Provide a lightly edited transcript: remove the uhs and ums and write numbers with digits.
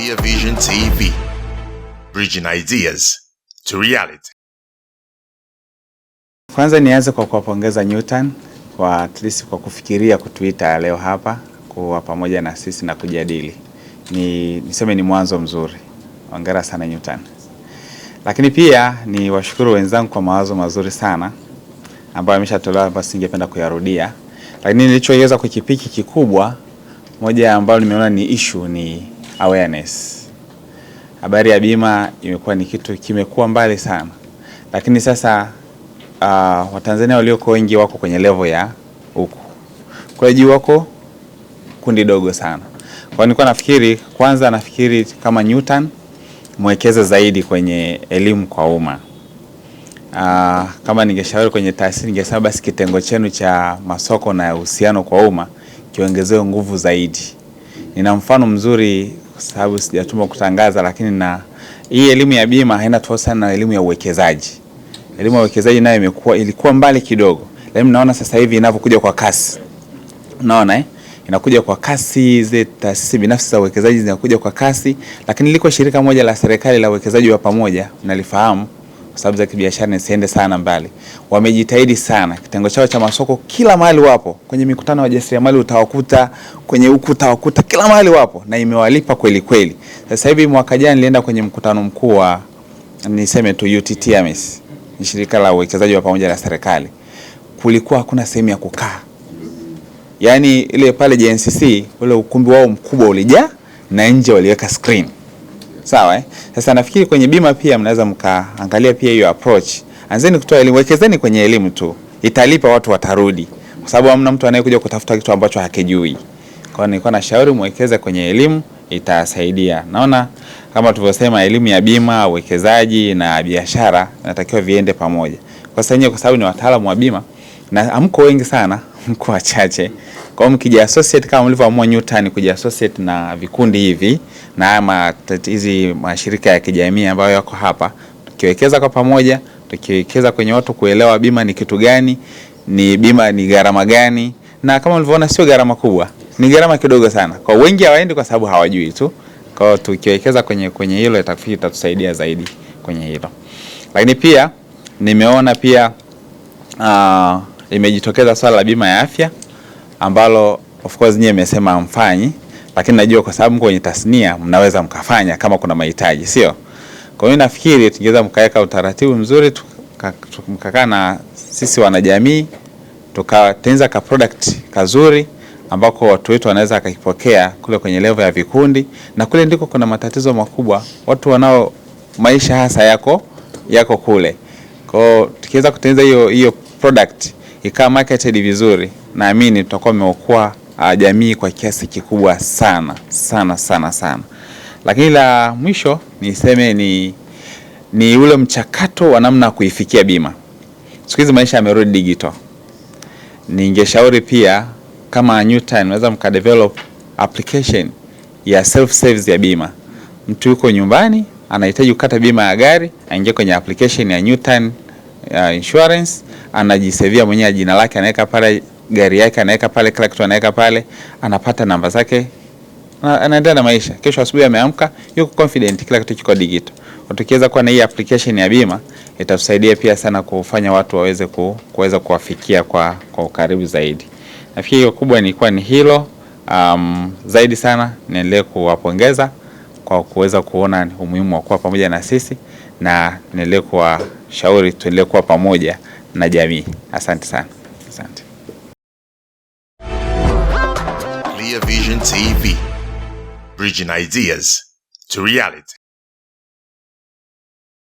Clear Vision TV, bridging ideas to reality. Kwanza nianze kwa kuwapongeza Newton kwa at least kwa kufikiria kutuita leo hapa kuwa pamoja na sisi na kujadili. Ni niseme ni mwanzo mzuri. Hongera sana Newton. Lakini pia ni washukuru wenzangu kwa mawazo mazuri sana ambayo ameshatolewa hapa, singependa kuyarudia. Lakini nilichoweza kukipick kikubwa, moja ambayo nimeona ni issue ni awareness. Habari ya bima imekuwa ni kitu kimekuwa mbali sana, lakini sasa Watanzania walioko wengi wako kwenye level ya huku, kwa hiyo juu wako kundi dogo sana. Kwa hiyo nilikuwa nafikiri kwanza, nafikiri kama Newton mwekeze zaidi kwenye elimu kwa umma. Kama ningeshauri kwenye taasisi ningesema basi kitengo chenu cha masoko na uhusiano kwa umma kiongezewe nguvu zaidi. Nina mfano mzuri kwa sababu sijatumwa kutangaza, lakini na hii elimu ya bima haina tofauti sana na elimu ya uwekezaji. Elimu ya uwekezaji nayo imekuwa ilikuwa mbali kidogo, lakini naona sasa hivi inavyokuja kwa kasi. Unaona eh? Inakuja kwa kasi, zile taasisi binafsi za uwekezaji zinakuja kwa kasi, lakini liko shirika moja la serikali la uwekezaji wa pamoja, nalifahamu kwa sababu za kibiashara nisiende sana mbali. Wamejitahidi sana, kitengo chao cha masoko kila mahali wapo, kwenye mikutano ya wajasiriamali utawakuta, kwenye huku utawakuta, kila mahali wapo na imewalipa kweli kweli. Sasa hivi mwaka jana nilienda kwenye mkutano mkuu wa niseme tu UTT AMIS, ni shirika la uwekezaji wa pamoja la serikali, kulikuwa hakuna sehemu ya kukaa. Yaani ile pale JNCC ule ukumbi wao mkubwa ulijaa na nje waliweka screen. Sawa eh? Sasa nafikiri kwenye bima pia mnaweza mkaangalia pia hiyo approach. Anzeni kutoa elimu, wekezeni kwenye elimu tu. Italipa, watu watarudi. Kwa sababu hamna mtu anayekuja kutafuta kitu ambacho hakijui. Kwa hiyo nilikuwa nashauri mwekeze kwenye elimu, itasaidia. Naona kama tulivyosema, elimu ya bima, uwekezaji na biashara natakiwa viende pamoja. Kwa sasa nyinyi kwa sababu ni wataalamu wa bima na hamko wengi sana, mko wachache. Kwa hiyo mkija associate kama mlivyoamua Newton kuja associate na vikundi hivi na ama hizi mashirika ya kijamii ambayo yako hapa, tukiwekeza kwa pamoja, tukiwekeza kwenye watu kuelewa bima ni kitu gani, ni bima ni gharama gani, na kama ulivyoona sio gharama kubwa, ni gharama kidogo sana. Kwa wengi hawaendi kwa sababu hawajui tu. Kwa hiyo tukiwekeza kwenye hilo itatusaidia zaidi kwenye hilo. Lakini pia nimeona pia imejitokeza swala la bima ya afya ambalo of course nyie mmesema hamfanyi, lakini najua kwa sababu mko kwenye tasnia mnaweza mkafanya kama kuna mahitaji, sio? Kwa hiyo nafikiri tungeweza mkaweka utaratibu mzuri, mkakaa na sisi wanajamii tukatengeneza ka product kazuri ambako watu wetu wanaweza akakipokea kule kwenye level ya vikundi, na kule ndiko kuna matatizo makubwa, watu wanao maisha hasa yako kule. Kwa hiyo tukiweza kutengeneza hiyo product ikawa marketed vizuri, naamini tutakuwa tumeokoa jamii kwa kiasi kikubwa sana sana sana sana. Lakini la mwisho niseme ni ule mchakato wa namna ya kuifikia bima. Siku hizi maisha yamerudi digital. Ningeshauri pia kama Newton unaweza mkadevelop application ya self service ya bima. Mtu yuko nyumbani anahitaji kukata bima ya gari, aingie kwenye application ya Newton Insurance, anajisevia mwenyewe jina lake, anaweka pale gari yake, anaweka pale kila kitu, anaweka pale, anapata namba zake, anaendelea na maisha. Kesho asubuhi ameamka, yuko confident, kila kitu kiko digital. Tukiweza kuwa na hii application ya bima itatusaidia pia sana kufanya watu waweze kuweza kuwafikia kwa ukaribu zaidi. Nafikiri hiyo kubwa nilikuwa ni hilo. Zaidi sana niendelee kuwapongeza kwa kuweza kuona umuhimu wa kuwa pamoja na sisi na niendelee kuwashauri tuendelee kuwa pamoja na jamii. Asante sana. Asante. Clear Vision TV, bridging ideas to reality.